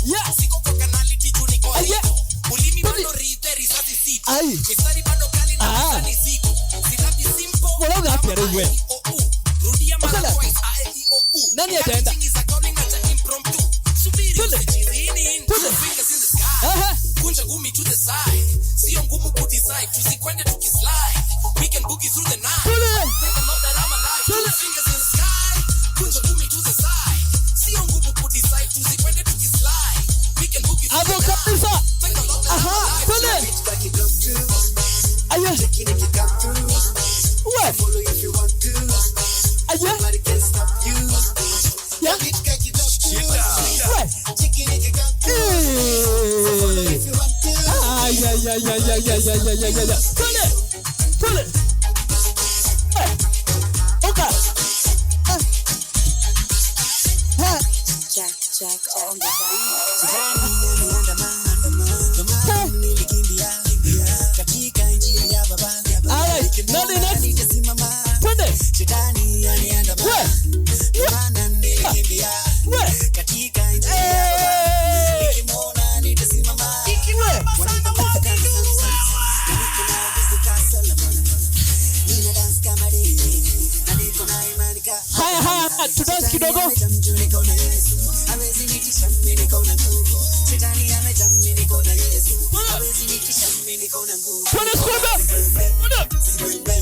Yeah. Siko kwa kanali tiju niko Aye. riko. Ulimi Twende. bado rite risasi sita. Ai. Mistari bado kali na Ah. mizani ziko. Silabi simple. Mwanaume kama afya wewe. A, I, O, U. Rudia mara Okola. twice, A, E, I, O, U. Nani ataenda? Everything is according na cha impromptu. Subiri Twende. usichizi, hii ni in. Twende. Two fingers in the sky. Aha. Kunja ngumi to the side. Sio ngumu kudecide. Tusikwende tukislide. We can boogie through the night. Twende. Thank the Lord that I'm alive. Twende. Two fingers in the sky. Kunja ngumi to the side. Sio ngumu kudecide. Tusikwende tukislide. We can boogie through Hapo the night. kabisa. Thank the Lord that I'm Aha. alive. Twende. Aye. We. Aye. Yeah. We. Eh. Ay, ay, ay, ay, ay, ay, ay, ay, ay, ay. Twende. Twende. Eh. Oka. Eh. Ha. Jack, Jack on the beat. Eh. Alright, nani next? Twende. We. We. We. Eh. We. Haya, haya, tudance kidogo. Twende skwembe.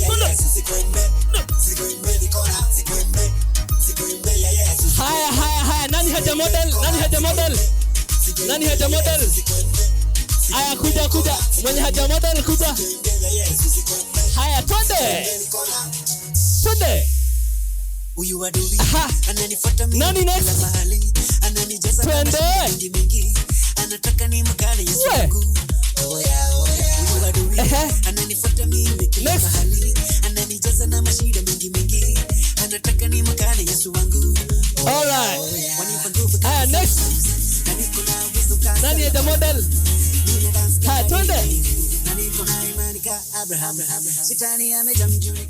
Twende. Twende. Haya, haya, haya, nani haja model? Nani haja model? Nani haja model? Haya, kuja, kuja. Mwenye haja model kuja. Haya, twende. Twende. Huyu adui Aha. ananifuata mimi Nani next? kila mahali, ananijaza na Twende. mashida mingi mingi, anataka nimkane Yesu We. wangu. Oya, oya. Huyu adui Ehe. ananifuata mimi kila Next. mahali, ananijaza na mashida mingi mingi, anataka nimkane Yesu wangu. Oya, Alright. oya. Wanipa nguvu kama Haya, next. na niko na wisdom kama Nani haja model? Nina dance kama Haya, twende. David, na niko na imani ka Abraham. Shetani amejaa mjuni.